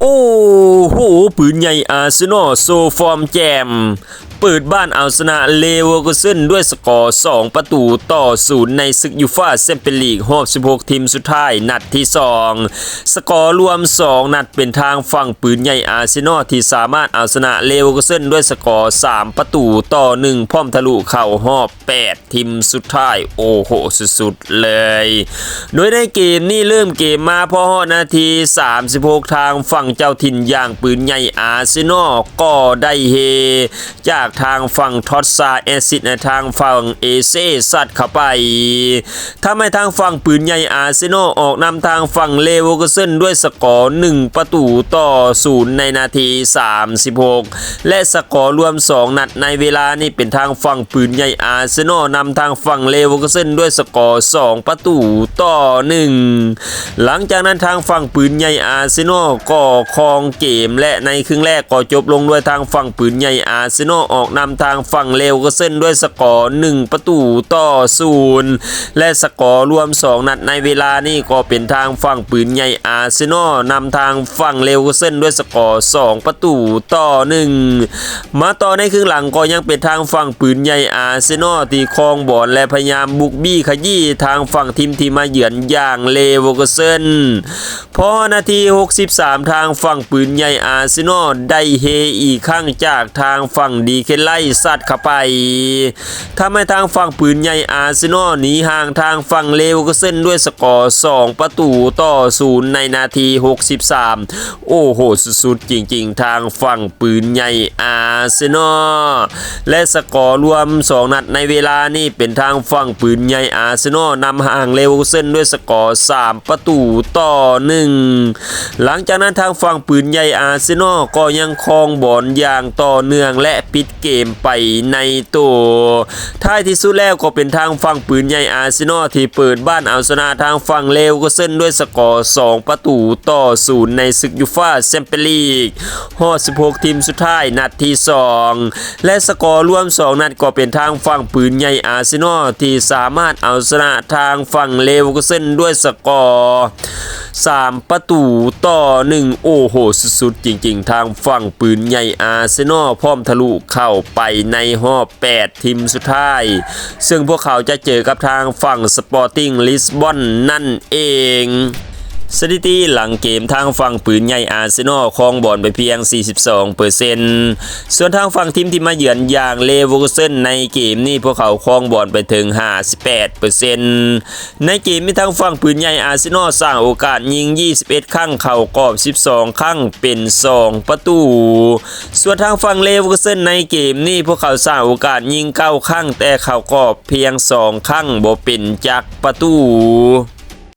ໂອ້ໂຫ ປືນໃຫຍ່ອາເຊນອລໂຊຟອມແຈ່ມ ເປີດບ້ານເອົາຊະນະເລເວີເວອເຊິນດ້ວຍສະກໍສອງປະຕູຕໍ່ສູນ ໃນສຶກຢູຟາແຊມປຽນລີກຮອບສິບຫົກທີມສຸດທ້າຍ ນັດທີສອງ. ສະກໍລວມສອງນັດ ເປັນທາງຝັ່ງປືນໃຫຍ່ອາເຊນອລທີ່ສາມາດເອົາຊະນະເລເວີເວອເຊິນດ້ວຍສະກໍສາມປະຕູຕໍ່ໜຶ່ງ ພ້ອມທະລຸເຂົ້າຮອບແປດທີມສຸດທ້າຍ. ໂອ້ໂຫ ສຸດໆເລີຍ. ໂດຍໃນເກມນີ້ເລີ່ມເກມມາພໍຮອດນາທີສາມສິບຫົກ ທາງຝັ່ງເຈົ້າຖິ່ນຢ່າງປືນໃຫຍ່ອາເຊນອລກໍໄດ້ເຮ ຈາກທາງຝັ່ງທອດຊາແອດຊິດໃນທາງຝັ່ງເອເຊຊັດເຂົ້າໄປ ທຳໃຫ້ທາງຝັ່ງປືນໃຫຍ່ອາເຊນອລອອກນຳທາງຝັ່ງເລເວີເວອເຊິນດ້ວຍສະກໍໜຶ່ງປະຕູຕໍ່ສູນ ໃນນາທີສາມສິບຫົກ ແລະ ສະກໍລວມສອງນັດໃນເວລານີ້ເປັນທາງຝັ່ງປືນໃຫຍ່ອາເຊນອລນຳທາງຝັ່ງເລເວີເວອເຊິນດ້ວຍສະກໍສອງປະຕູຕໍ່ໜຶ່ງ. ຫຼັງຈາກນັ້ນທາງຝັ່ງປືນໃຫຍ່ອາເຊນອລກໍຄອງເກມ ແລະ ໃນເຄິ່ງແລກກໍຈົບລົງດ້ວຍທາງຝັ່ງປືນໃຫຍ່ອາເຊນອລອອກນຳທາງຝັ່ງເລເວີເວອເຊິນດ້ວຍສະກໍໜຶ່ງປະຕູຕໍ່ສູນ ແລະ ສະກໍລວມສອງນັດໃນເວລານີ້ກໍເປັນທາງຝັ່ງປືນໃຫຍ່ອາເຊນອລນຳທາງຝັ່ງເລເວີເວອເຊິນດ້ວຍສະກໍສອງປະຕູຕໍ່ໜຶ່ງ. ມາຕໍ່ໃນເຄິ່ງຫຼັງກໍຍັງເປັນທາງຝັ່ງປືນໃຫຍ່ອາເຊນອລທີ່ຄອງບອນ ແລະ ພະຍາຍາມບຸກບີຂະຢີ້ທາງຝັ່ງທີມທີ່ມາເຢືອນຢ່າງເລເວີເວອເຊິນ. ພໍນາທີຫົກສິບສາມ ທາງຝັ່ງປືນໃຫຍ່ອາເຊນອລໄດ້ເຮອີກຄັ້ງຈາກທາງຝັ່ງດີເຄນໄລຊັດເຂົ້າໄປ ທຳໃຫ້ທາງຝັ່ງປືນໃຫຍ່ອາເຊນອລໜີຫ່າງທາງຝັ່ງເລເວີເວອເຊິນດ້ວຍສະກໍສອງປະຕູຕໍ່ສູນ ໃນນາທີຫົກສິບສາມ. ໂອ້ໂຫ ສຸດໆຈິງໆ ທາງຝັ່ງປືນໃຫຍ່ອາເຊນອລ ແລະ ສະກໍລວມສອງນັດໃນເວລານີ້ເປັນທາງຝັ່ງປືນໃຫຍ່ອາເຊນອລນຳຫ່າງເລເວີເວອເຊິນດ້ວຍສະກໍສາມປະຕູຕໍ່ໜຶ່ງ. ຫຼັງຈາກນັ້ນທາງຝັ່ງປືນໃຫຍ່ອາເຊນອລກໍຍັງຄອງບອນຢ່າງຕໍ່ເນື່ອງ ແລະ ປິດເກມໄປໃນໂຕ. ທ້າຍທີ່ສຸດແລ້ວກໍເປັນທາງຝັ່ງປືນໃຫຍ່ອາເຊນອລທີ່ເປີດບ້ານເອົາຊະນະທາງຝັ່ງເລເວີເວອເຊິນດ້ວຍສະກໍສອງປະຕູຕໍ່ສູນ ໃນສຶກຢູຟາແຊມປຽນລີກຮອບສິບຫົກທີມສຸດທ້າຍ ນັດທີສອງ ແລະ ສະກໍລວມສອງນັດກໍເປັນທາງຝັ່ງປືນໃຫຍ່ອາເຊນອລທີ່ສາມາດເອົາຊະນະທາງຝັ່ງເລເວີເວອເຊິນດ້ວຍສະກໍສາມປະຕູຕໍ່ໜຶ່ງ. ໂອ້ໂຫ ສຸດໆຈິງໆ ທາງຝັ່ງປືນໃຫຍ່ອາເຊນອລ ພ້ອມທະລຸເຂົ້າໄປໃນຮອບແປດທີມສຸດທ້າຍ ເຊິ່ງພວກເຂົາຈະເຈີກັບທາງຝັ່ງສະປອດຕິງລິສບອນນັ້ນເອງ. ສະຖິຕິຫຼັງເກມທາງຝັ່ງປືນໃຫຍ່ອາເຊນອລຄອງບອນໄປພຽງສີ່ສິບສອງເປີເຊັນ ສ່ວນທາງຝັ່ງທີມທີ່ມາເຢືອນຢ່າງເລເວີເວອເຊິນໃນເກມນີ້ ພວກເຂົາຄອງບອນໄປເຖິງຫ້າສິບແປດເປີເຊັນ. ໃນເກມມີທາງຝັ່ງປືນໃຫຍ່ອາເຊນອລສ້າງໂອກາດຍິງຊາວເອັດຄັ້ງ ເຂົ້າກອບສິບສອງຄັ້ງ ເປັນສອງປະຕູ. ສ່ວນທາງຝັ່ງເລເວີເວີເຊິນໃນເກມນີ້ ພວກເຂົາສ້າງໂອກາດຍິງເກົ້າຄັ້ງ ແຕ່ເຂົ້າກອບພຽງສອງຄັ້ງ ບໍ່ເປັນຈັກປະຕູ.